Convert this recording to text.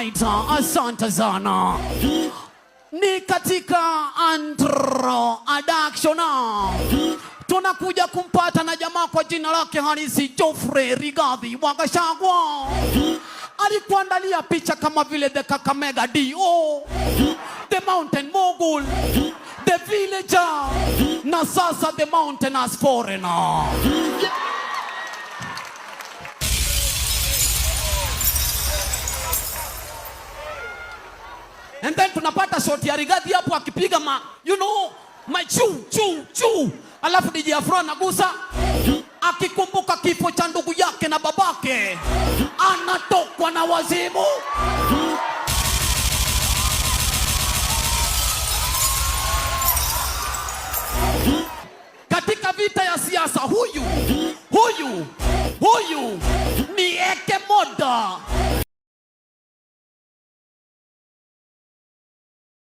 Alright, asante sana. Ni katika introduction tunakuja kumpata na jamaa kwa jina lake halisi Geoffrey Rigathi wa Gachagua. Alikuandalia picha kama vile the Kakamega DO, the Mountain Mogul, the Villager na sasa the Mountainous Foreigner. And then tunapata shot ya Rigathi hapo akipiga ma you know ma chu chu chu, alafu DJ Afro anagusa akikumbuka kifo cha ndugu yake na babake, anatokwa na wazimu. Katika vita ya siasa, huyu huyu huyu ni Eke Moda.